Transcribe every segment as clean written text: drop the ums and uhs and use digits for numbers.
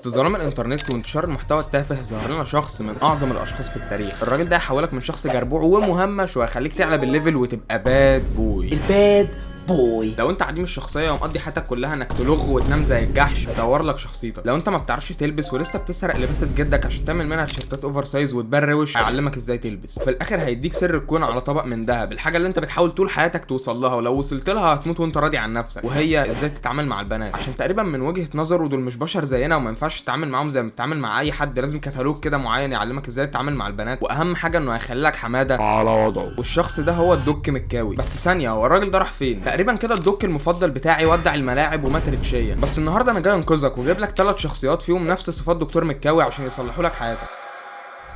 وسط ظلام الانترنت وانتشار المحتوى التافه ظهر لنا شخص من اعظم الاشخاص في التاريخ. الراجل ده هيحولك من شخص جربوع ومهمش وهيخليك تعلى بال level وتبقى bad boy. ال bad boy. لو انت عديم الشخصية ومقضي حياتك كلها انك تلغ وتنام زي الجحش، هيدور لك شخصيتك. لو انت ما بتعرفش تلبس ولسه بتسرق لبسة جدك عشان تعمل منها تيشيرتات oversize وتبان روش، هيعلمك ازاي تلبس. وفي الاخر هيديك سر الكون على طبق من ذهب، الحاجة اللي انت بتحاول طول حياتك توصل لها، ولو وصلت لها هتموت وانت راضي عن نفسك، وهي ازاي تتعامل مع البنات. عشان تقريبا من وجهه نظره دول مش بشر زينا وما ينفعش تتعامل معاهم زي ما بتتعامل مع اي حد، لازم كتالوج كده معين يعلمك ازاي تتعامل مع البنات. واهم حاجة انه هيخليك حمادة على وضعه. والشخص ده هو الدك مكاوي. بس ثانيه، هو الراجل ده راح فين؟ تقريبا كده الدك المفضل بتاعي ودع الملاعب ومات ريتشيا. بس النهارده انا جاي انقذك وجايب لك 3 شخصيات فيهم نفس صفات دكتور مكاوي عشان يصلحوا لك حياتك.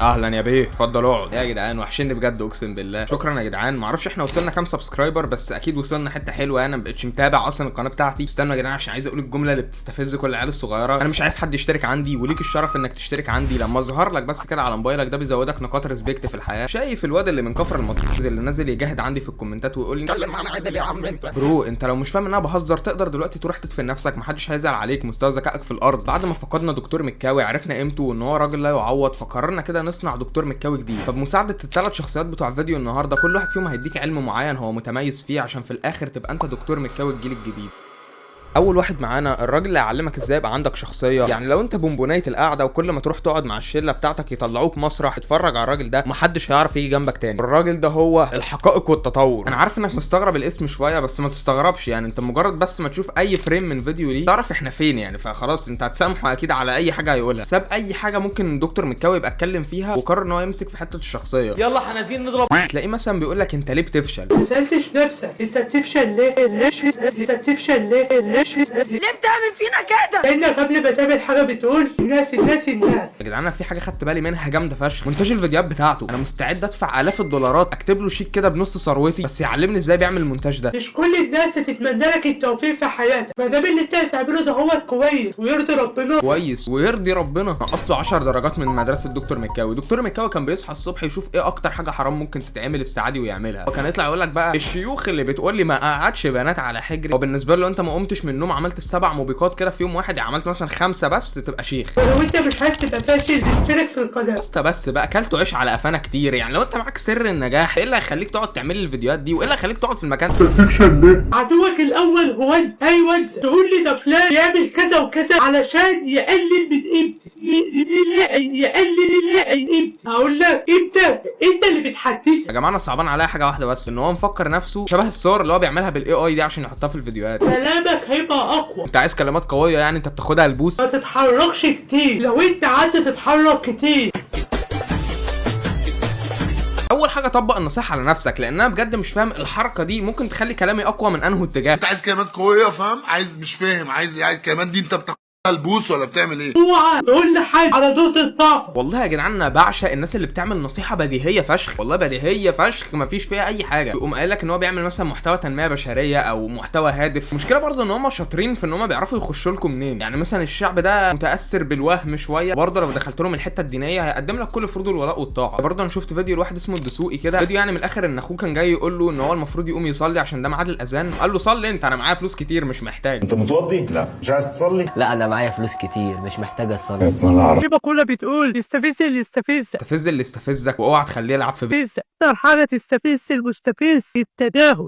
اهلا يا بيه، اتفضل اقعد. يا جدعان وحشني بجد اقسم بالله. شكرا يا جدعان. معرفش احنا وصلنا كام subscriber، بس اكيد وصلنا حتة حلوة. انا ما بقتش متابع اصلا القناة بتاعتي. استنوا يا جدعان عشان عايز اقول الجملة اللي بتستفز كل العيال الصغيرة. انا مش عايز حد يشترك عندي، وليك الشرف انك تشترك عندي. لما اظهر لك بس كده على موبايلك ده بيزودك نقاط respect في الحياة. شايف الواد اللي من كفر المطرح اللي نازل يجاهد عندي في الكومنتات ويقول لي اتكلم معانا عدل يا عم انت. bro انت لو مش فاهم ان انا بهزر تقدر دلوقتي تروح تدفن نفسك، محدش هيزعل عليك، مستوى ذكائك في الارض. بعد ما فقدنا دكتور مكاوي عرفنا قيمته وان هو راجل لا يعوض، فقررنا كده نصنع دكتور مكاوي جديد. فبمساعده الثلاث شخصيات بتوع فيديو النهارده كل واحد فيهم هيديك علم معين هو متميز فيه، عشان في الاخر تبقى انت دكتور مكاوي الجيل الجديد. اول واحد معانا الراجل اللي هيعلمك ازاي يبقى عندك شخصية. يعني لو انت بونبونايه القعدة وكل ما تروح تقعد مع الشلة بتاعتك يطلعوك مسرح، اتفرج على الراجل ده محدش هيعرف يجي جنبك تاني. الراجل ده هو الحقائق والتطور. انا عارف انك مستغرب الاسم شوية، بس ما تستغربش، يعني انت مجرد بس ما تشوف اي frame من فيديو ليه تعرف احنا فين يعني، فخلاص انت هتسامحه اكيد على اي حاجة هيقولها. ساب اي حاجة ممكن دكتور مكاوي يبقى اتكلم فيها وقرر ان هو يمسك في حتة الشخصية. يلا حنازين نضرب. تلاقيه مثلا بيقول لك انت ليه بتفشل؟ ما سألتش نفسك انت بتفشل ليه؟ ليش انت بتفشل ليه؟ ليش ليه بتعمل فينا كده؟ لانك قبل ما تعمل حاجة بتقول الناس الناس الناس. يا جدعان انا في حاجة خدت بالي منها جامدة فشخ، مونتاج الفيديوهات بتاعته. انا مستعد ادفع الاف الدولارات اكتب له شيك كده بنص ثروتي بس يعلمني ازاي بيعمل المونتاج ده. مش كل الناس تتمنى لك التوفيق في حياتك، ما دام اللي انت هتعمله ده هو كويس ويرضي ربنا. كويس ويرضي ربنا. نقص له 10 درجات من مدرسه دكتور مكاوي. دكتور مكاوي كان بيصحى الصبح يشوف ايه اكتر حاجة حرام ممكن تتعمل الساعة دي ويعملها. وكان يطلع يقول لك بقى الشيوخ اللي بتقول لي ما قعدش بنات على حجري. وبالنسبة له انت ما قمتش من النوم عملت السبع موبقات كده في يوم واحد، عملت مثلا 5 بس تبقى شيخ. ولو انت مش عايز تبقى فاشل اشترك في القناة. اسطى بس بقى اكلتوا عيش على قفانا كتير. يعني لو انت معاك سر النجاح ايه اللي هيخليك تقعد تعمل الفيديوهات دي، وايه اللي هيخليك تقعد في المكان؟ عدوك الاول هو انت. ايوه انت تقول لي ده فلان يعمل كذا وكذا علشان يقلل من قيمتي، يقلل قيمتي. هقول لك انت، انت اللي بتحددها. يا جماعة انا صعبان عليا حاجة واحدة بس، ان هو مفكر نفسه شبه الصور اللي هو بيعملها بال AI دي عشان يحطها في الفيديوهات. كلامك هيبقى اقوى. انت عايز كلمات قوية يعني انت بتاخدها البوس. ما تتحركش كتير، لو انت قعدت تتحرك كتير. اول حاجة طبق النصيحة على نفسك، لان انا بجد مش فاهم الحركة دي ممكن تخلي كلامي اقوى من انه اتجاه. انت عايز كلمات قوية فاهم؟ عايز مش فاهم، عايز عايز كلمات دي انت بتاخدها البوس ولا بتعمل ايه؟ اوعى تقول لحد على نقطة ضعفك. والله يا جدعان انا بعشق الناس اللي بتعمل نصيحة بديهية فشخ، والله بديهية فشخ مفيش فيها اي حاجة. يقوم قايل لك ان هو بيعمل مثلا محتوى تنمية بشرية او محتوى هادف. المشكلة برضه ان هم شاطرين في ان هم بيعرفوا يخشوا لكم منين. يعني مثلا الشعب ده متاثر بالوهم شوية، برضه لو دخلت لهم الحتة الدينية هيقدم لك كل فروض الولاء والطاعة. برضه انا شفت فيديو لواحد اسمه الدسوقي كده، فيديو يعني من الاخر ان اخوه كان جاي يقول له ان هو المفروض يقوم يصلي عشان ده ميعاد الاذان، قال له صلي انت انا معايا فلوس كتير مش محتاج. انت متوضي؟ لا. مش عايز تصلي؟ لا انا معايا فلوس كتير مش محتاجه اصلي. ما اعرف. في مقولة بتقول استفز اللي يستفزك. استفز اللي يستفزك واوعى تخليه يلعب في بيتك. اكتر حاجة تستفز المستفز التجاهل.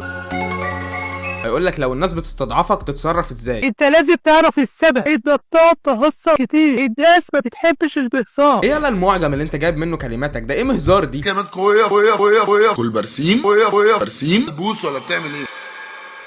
هيقول لك لو الناس بتستضعفك تتصرف ازاي. انت لازم تعرف السبب. انت بتقعد تهزر كتير، الناس ما بتحبش الهزار. ايه يلا المعجم اللي انت جايب منه كلماتك ده؟ ايه مهزار دي؟ كلمات قوية قوية قوية قوية. كل برسيم قوية قوية برسيم بوس ولا بتعمل ايه؟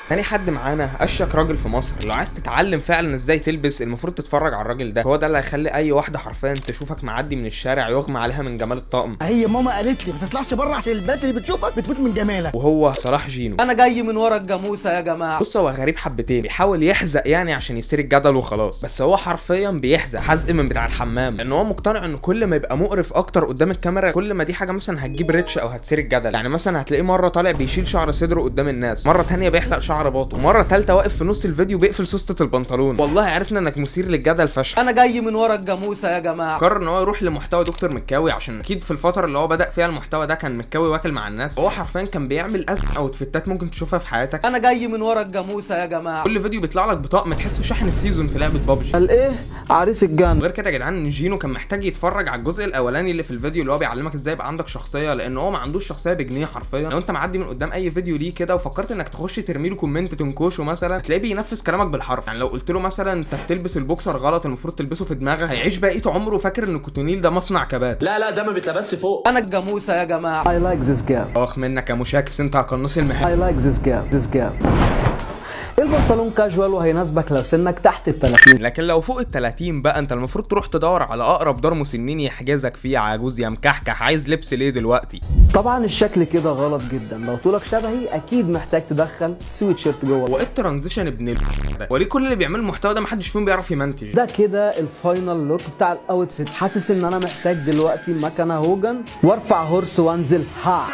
تاني حد معانا اشيك راجل في مصر. لو عايز تتعلم فعلا ازاي تلبس المفروض تتفرج على الراجل ده، هو ده اللي هيخلي اي واحدة حرفيا تشوفك معدي من الشارع يغمى عليها من جمال الطقم. هي ماما قالت لي ما تطلعش بره عشان البنات اللي بتشوفك بتموت من جمالك. وهو صلاح جينو. انا جاي من ورا الجاموسة يا جماعة. بص هو غريب حبتين، بيحاول يحزق يعني عشان يثير الجدل وخلاص، بس هو حرفيا بيحزق حزق من بتاع الحمام، لان هو مقتنع ان كل ما يبقى مقرف اكتر قدام الكاميرا كل ما دي حاجة مثلا هتجيب reach او هتثير الجدل. يعني مثلا هتلاقيه مرة طالع بيشيل شعر صدره قدام الناس، مرة تانية بيحلق شعر شعر باطه. مرة ثالثة واقف في نص الفيديو بيقفل سوسته البنطلون. والله عرفنا انك مثير للجدل فشخ. انا جاي من ورا الجاموسة يا جماعة. قرر ان هو يروح لمحتوى دكتور مكاوي، عشان اكيد في الفترة اللي هو بدا فيها المحتوى ده كان مكاوي واكل مع الناس. هو حرفيا كان بيعمل ازمة outfit ات ممكن تشوفها في حياتك. انا جاي من ورا الجاموسة يا جماعة. كل فيديو بيطلع لك بطقم تحسه شحن ال season في لعبه بابجي. قال ايه؟ عريس الجنة. غير كده يا جدعان ان جينو كان محتاج يتفرج على الجزء الاولاني اللي في الفيديو اللي هو بيعلمك ازاي يبقى عندك شخصية، لان هو ما عندوش شخصية بجنيه حرفيا. لو انت معدي من قدام اي فيديو ليه كده وفكرت انك تخش ترمي له comment تنكوشه مثلا، تلاقيه بينفذ كلامك بالحرف. يعني لو قلت له مثلا انت بتلبس البوكسر غلط المفروض تلبسه في دماغك، هيعيش بقية عمره فاكر ان كوتونيل ده مصنع كبات. لا لا ده ما بيتلبسش فوق. انا الجاموسة يا جماعة. I like this girl. اخ منك يا مشاكس، انت قناص المهام. I like this girl. This girl. البنطلون كاجوال وهيناسبك لو سنك تحت ال 30، لكن لو فوق ال 30 بقى انت المفروض تروح تدور على اقرب دار مسنين يحجزك فيه. عجوز يا مكحكح، عايز لبس ليه دلوقتي؟ طبعا الشكل كده غلط جدا، لو طولك شبهي اكيد محتاج تدخل سويت شيرت جوه. وايه ال transition ابن ده؟ وليه كل اللي بيعملوا المحتوى ده محدش فيهم بيعرف يمنتج؟ ده كده ال final look بتاع ال outfit. حاسس ان انا محتاج دلوقتي مكنه هوجن وارفع horse وانزل. ها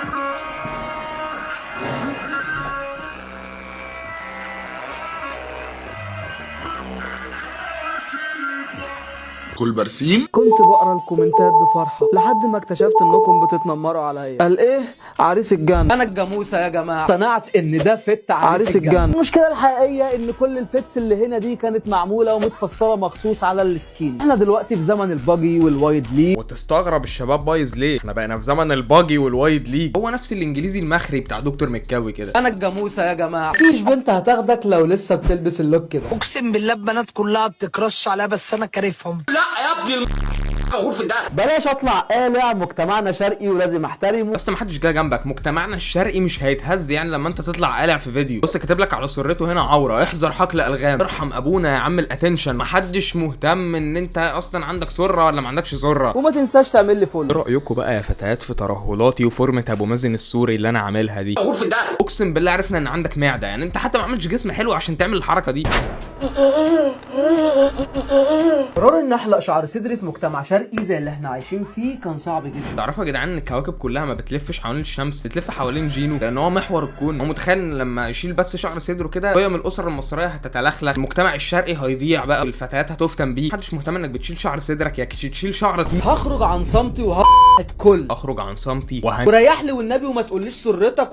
كل برسيم. كنت بقرا ال comment ات بفرحة لحد ما اكتشفت انكم بتتنمروا عليا. قال ايه؟ عريس الجنة. انا الجاموسة يا جماعة. اقتنعت ان ده fit عريس الجنة. المشكلة الحقيقية ان كل ال fits اللي هنا دي كانت معمولة ومتفصله مخصوص على ال skinny. احنا دلوقتي في زمن ال baggy وال wide leg. وتستغرب الشباب بايظ ليه؟ احنا بقينا في زمن ال baggy وال wide leg. هو نفس الانجليزي المخري بتاع دكتور مكاوي كده. انا الجاموسة يا جماعة. مفيش بنت هتاخدك لو لسه بتلبس ال look كده. اقسم بالله البنات كلها بتكرش عليها بس انا كارفهم. بلاش اطلع قالع، مجتمعنا شرقي ولازم احترمه. اصل ما حدش جه جنبك، مجتمعنا الشرقي مش هيتهز يعني لما انت تطلع قالع في فيديو. بص كاتب لك على سرته هنا عورة، احذر حقل الغام، ارحم ابونا يا عم ال attention. ما حدش مهتم ان انت اصلا عندك سره ولا ما عندكش سره. وما تنساش تعمل لي follow. ايه رايكم بقى يا فتيات في ترهلاتي وفورمه ابو مازن السوري اللي انا عاملها دي؟ اقسم بالله عرفنا ان عندك معده، يعني انت حتى ما عملتش جسم حلو عشان تعمل الحركة دي. قرار ان احلق شعر صدري في مجتمع شرقي زي اللي احنا عايشين فيه كان صعب جدا. تعرفوا يا جدعان ان الكواكب كلها ما بتلفش حوالين الشمس، بتلف حوالين جينو، لان هو محور الكون. هو متخيل ان لما يشيل بس شعر صدره كده قيم الاسر المصرية هتتلخلخ، المجتمع الشرقي هيضيع بقى، الفتيات هتفتن بيه. محدش مهتم انك بتشيل شعر صدرك، يا تشيل شعر طين. هخرج عن صمتي وه الكل. اخرج عن صمتي وريح لي والنبي وما تقوليش سرتك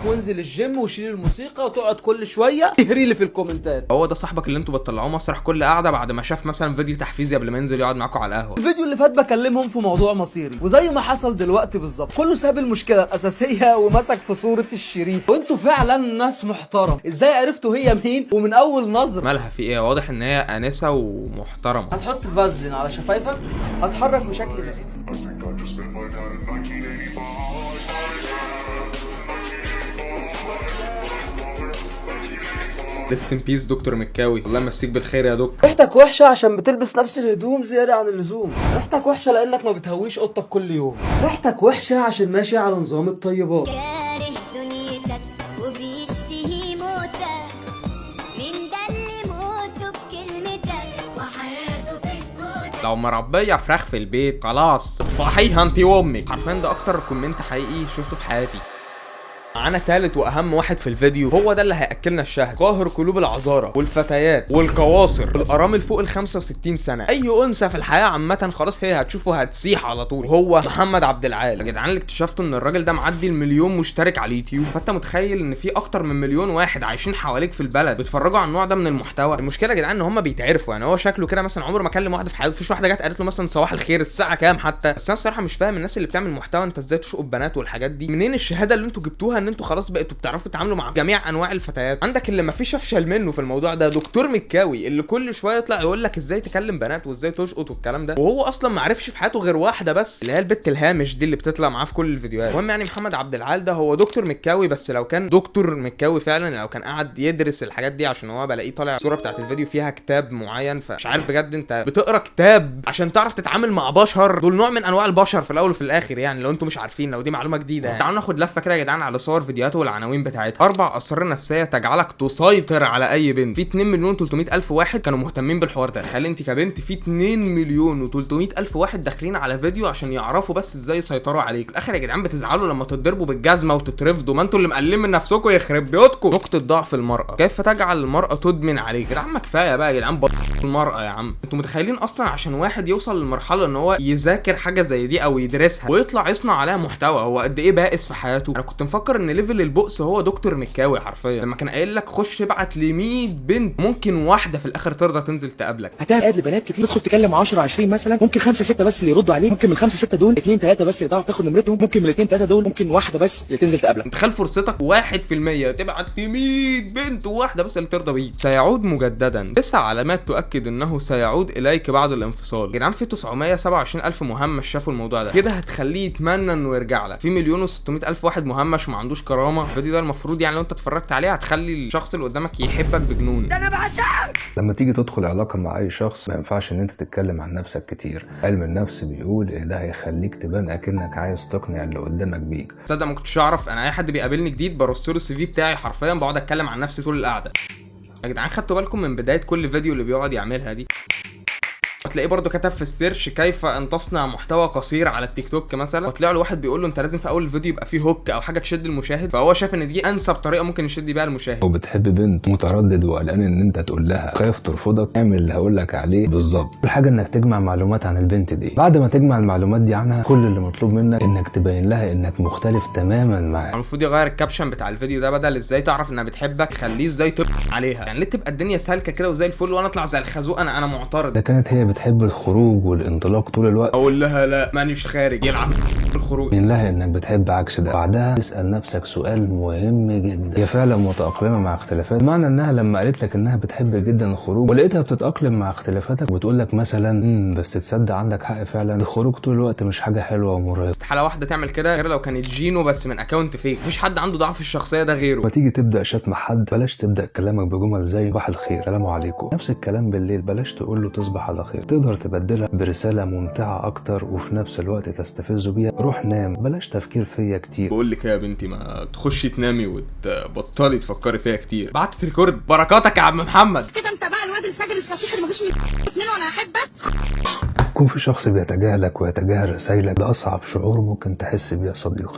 وانزل الجيم وشيل الموسيقى وتقعد كل شوية تهري لي في ال comment ات. هو ده صاحبك اللي انتوا بتطلعوه مسرح كل قاعدة بعد ما شاف مثلا فيديو تحفيزي قبل ما ينزل يقعد معاكم على القهوة. الفيديو اللي فات بكلمهم في موضوع مصيري، وزي ما حصل دلوقتي بالظبط كله ساب المشكلة الاساسية ومسك في صوره الشريف. وانتوا فعلا ناس محترم، ازاي عرفتوا هي مين ومن اول نظره؟ مالها في ايه؟ واضح ان هي انسه ومحترمه. هتحط فازلين على شفايفك، هتحرك بشكل ده. rest in peace دكتور مكاوي، الله يمسيك بالخير يا دكتور. ريحتك وحشة عشان بتلبس نفس الهدوم زيادة عن اللزوم. ريحتك وحشة لانك ما بتهويش اوضتك كل يوم. ريحتك وحشة عشان ماشي على نظام الطيبات. كاره دنيتك وبيشتهي موتك، مين ده اللي موته بكلمتك وحياته في سكوتك. لو مربيه فراخ في البيت خلاص اطفحيها انت وامك. حرفيا ده اكتر comment حقيقي شفته في حياتي. معانا تالت واهم واحد في الفيديو، هو ده اللي هياكلنا الشهد، قاهر قلوب العذاره والفتيات والقواصر والارامل فوق ال 65 سنة، اي انثى في الحياة عامة خلاص هي هتشوفه هتسيح على طول، وهو محمد عبد العال. يا جدعان اللي اكتشفته ان الراجل ده معدي المليون مشترك على اليوتيوب، فانت متخيل ان في اكتر من مليون واحد عايشين حواليك في البلد بيتفرجوا على النوع ده من المحتوى. المشكلة يا جدعان ان هم بيتعرفوا، يعني هو شكله كده مثلا عمره ما كلم واحدة في حياته، مفيش واحدة جت قالت له مثلا صباح الخير الساعة كام حتى. بس انا الصراحة مش فاهم الناس اللي بتعمل محتوى انت ازاي تشقوا البنات والحاجات دي، منين الشهادة اللي انتوا جبتوها ان انتوا خلاص بقيتوا بتعرفوا تتعاملوا مع جميع انواع الفتيات؟ عندك اللي مفيش افشل منه في الموضوع ده دكتور مكاوي، اللي كل شوية يطلع يقول لك ازاي تكلم بنات وازاي تشقط والكلام ده، وهو اصلا ما عرفش في حياته غير واحدة بس اللي هي البت الهامش دي اللي بتطلع معاه في كل الفيديوهات. المهم يعني محمد عبد العال ده هو دكتور مكاوي، بس لو كان دكتور مكاوي فعلا، لو كان قعد يدرس الحاجات دي، عشان هو بلاقيه طالع الصورة بتاعت الفيديو فيها كتاب معين، فمش عارف بجد انت بتقرا كتاب عشان تعرف تتعامل مع بشر، دول نوع من انواع البشر في الاول وفي الاخر يعني، لو انتوا مش عارفين، لو دي معلومة جديدة يعني. تعالوا ناخد لفه كده يا جدعان على صور فيديوهاته والعناوين بتاعتها. 4 اسرار نفسية تجعلك تسيطر على اي بنت. في 2,300,000 واحد كانوا مهتمين بالحوار ده. تخيل انت كبنت في 2,300,000 واحد داخلين على فيديو عشان يعرفوا بس ازاي يسيطروا عليك. في الاخر يا جدعان بتزعلوا لما تتضربوا بالجزمه وتترفضوا، ما انتوا اللي مقللين من نفسكم يخرب بيوتكم. نقطة ضعف المراة، كيف تجعل المراة تدمن عليك. يا جدعان ما كفاية بقى يا جدعان المراة يا عم. انتوا متخيلين اصلا عشان واحد يوصل للمرحلة ان هو يذاكر حاجة زي دي او يدرسها ويطلع يصنع عليها محتوى، هو قد ايه بائس في حياته؟ انا كنت مفكر ان level البؤس هو دكتور مكاوي حرفيا، لما كان قايل لك خش ابعت ل 100 بنت ممكن واحدة في الاخر ترضى تنزل تقابلك. هتعمل لبنات كتير، تدخل تكلم 10 20 مثلا، ممكن 5 6 بس اللي يردوا عليك، ممكن من 5 6 دول 2 3 بس اللي تعرف تاخد نمرتهم، ممكن من 2 3 دول ممكن واحدة بس اللي تنزل تقابلك. تخيل فرصتك 1% تبعت ل 100 بنت وواحدة بس اللي ترضى بيك. سيعود مجددا، 9 علامات تؤكد انه سيعود اليك بعد الانفصال. يا جدعان في 927,000 مهمش شافوا الموضوع ده، كده هتخليه يتمنى انه يرجع لك. في 1,600,000 واحد مهمش وما عندوش كرامة. الفيديو ده المفروض يعني لو انت اتفرجت عليه هتخلي الشخص اللي قدامك يحبك بجنون. ده انا بعشقك. لما تيجي تدخل علاقة مع اي شخص ما ينفعش ان انت تتكلم عن نفسك كتير. علم النفس بيقول ان ده هيخليك تبان اكنك عايز تقنع اللي قدامك بيك. تصدق ما كنتش اعرف، انا اي حد بيقابلني جديد برص له ال CV بتاعي حرفيا، بقعد اتكلم عن نفسي طول القعدة. يا جدعان خدتوا بالكم من بداية كل فيديو اللي بيقعد يعملها دي؟ هتلاقيه برضه كتب في ال search كيف ان تصنع محتوى قصير على التيك توك مثلا، وطلع له واحد بيقول له انت لازم في اول الفيديو يبقى فيه hook او حاجة تشد المشاهد، فهو شاف ان دي انسب طريقه ممكن يشد بيها المشاهد. لو بتحب بنت متردد وقلقان ان انت تقول لها، خايف ترفضك، اعمل اللي هقول لك عليه بالظبط. اول حاجة انك تجمع معلومات عن البنت دي. بعد ما تجمع المعلومات دي عنها، كل اللي مطلوب منك انك تبين لها انك مختلف تماما معاها. المفروض يغير ال caption بتاع الفيديو ده، بدل ازاي تعرف انها بتحبك خليه ازاي ترد عليها. يعني ليه تبقى الدنيا سالكة كده وزي الفل وانا اطلع زي الخازوق؟ انا معترض. ده كانت هي بتحب الخروج والانطلاق طول الوقت، اقول لها لا مانيش خارج، يلعب الخروج. بين لها انك بتحب عكس ده. بعدها تسال نفسك سؤال مهم جدا، هي فعلا متاقلمه مع اختلافات؟ معنى انها لما قالت لك انها بتحب جدا الخروج ولقيتها بتتاقلم مع اختلافاتك وبتقول لك مثلا بس تصدق عندك حق فعلا، الخروج طول الوقت مش حاجة حلوة ومرهقه. استحالة واحدة تعمل كده غير لو كانت جينو بس من account fake، مفيش حد عنده ضعف الشخصية ده غيره. لما تيجي تبدا شات مع حد بلاش تبدا كلامك بجمل زي صباح الخير، سلام عليكم. نفس الكلام بالليل، بلاش تقول له تصبح على خير. تقدر تبدلها برسالة ممتعة اكتر وفي نفس الوقت تستفزه بيها. روح نام، بلاش تفكير فيا كتير. بقول لك يا بنتي ما تخشي تنامي وتبطلي تفكري فيا كتير. بعتت record، بركاتك يا عم محمد. كده انت بقى الواد الفجر الفشيخ اللي مفيش من اتنين وانا احبك. يكون في شخص بيتجاهلك ويتجاهل رسايلك، ده اصعب شعور ممكن تحس بيه يا صديقي.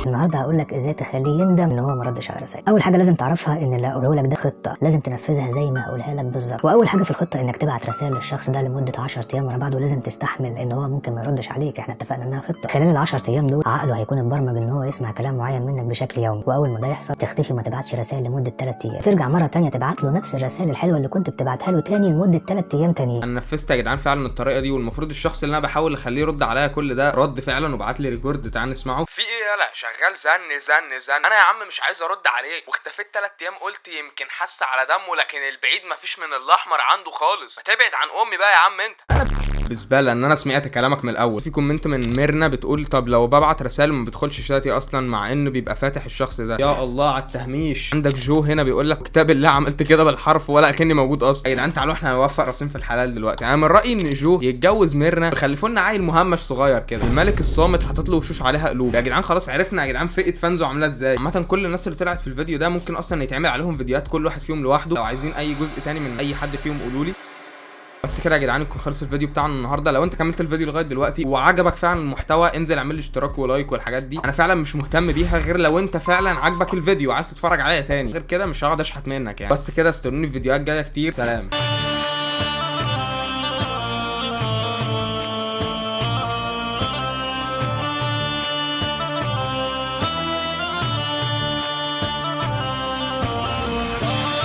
النهارده هقول لك ازاي تخليه يندم ان هو ما ردش على رسائل. اول حاجة لازم تعرفها ان اللي هقوله لك ده خطه لازم تنفذها زي ما هقولها لك بالظبط. واول حاجة في الخطة انك تبعت رسائل للشخص ده لمدة 10 ايام ورا بعض، ولازم تستحمل ان هو ممكن ما يردش عليك. احنا اتفقنا انها خطه. خلال ال 10 ايام دول عقله هيكون اتبرمج ان هو يسمع كلام معين منك بشكل يومي، واول ما ده يحصل تختفي وما تبعتش رسائل لمدة 3 ايام، ترجع مرة ثانية تبعت له نفس الرسائل الحلوة اللي كنت بتبعتها له تاني لمدة 3 ايام تانيين. انا نفذت يا جدعان فعلا الطريقة دي، والمفروض الشخص اللي انا بحاول اخليه يرد عليا كل ده رد فعلا وبعت لي record. تعال نسمعه. في ايه يالا شغال زن زن زن، انا يا عم مش عايز ارد عليك واختفيت 3 ايام، قلت يمكن حس على دمه، لكن البعيد مفيش من الاحمر عنده خالص. ما تبعد عن امي بقى يا عم انت. انا بزباله ان انا سمعت كلامك من الاول. في comment من ميرنا بتقول طب لو ببعت رسائل ما بتدخلش شاتي اصلا مع انه بيبقى فاتح الشخص ده. يا الله على التهميش. عندك جو هنا بيقول لك كتاب الله عملت كده بالحرف ولا اكني موجود اصلا. يا جدعان تعالوا احنا هنوفق راسين في الحلال دلوقتي. انا من رايي ان جو يتجوز ميرنا، يخلفوا لنا عيل مهمش صغير كده. الملك الصامت حاطط له وشوش عليها قلوب. يا جدعان خلاص عرفنا يا جدعان فئة fans و عامله ازاي. عامة كل الناس اللي طلعت في الفيديو ده ممكن اصلا يتعمل عليهم فيديوهات كل واحد فيهم لوحده. لو عايزين اي جزء تاني من اي حد فيهم قولوا لي. بس كده يا جدعان يكون خلص الفيديو بتاعنا النهارده. لو انت كملت الفيديو لغاية دلوقتي وعجبك فعلا المحتوى انزل اعمل لي اشتراك و like والحاجات دي. انا فعلا مش مهتم بيها غير لو انت فعلا عجبك الفيديو وعايز تتفرج عليا تاني، غير كده مش هقعد اشحت منك يعني. بس كده استنوني في فيديوهات جاية كتير. سلام.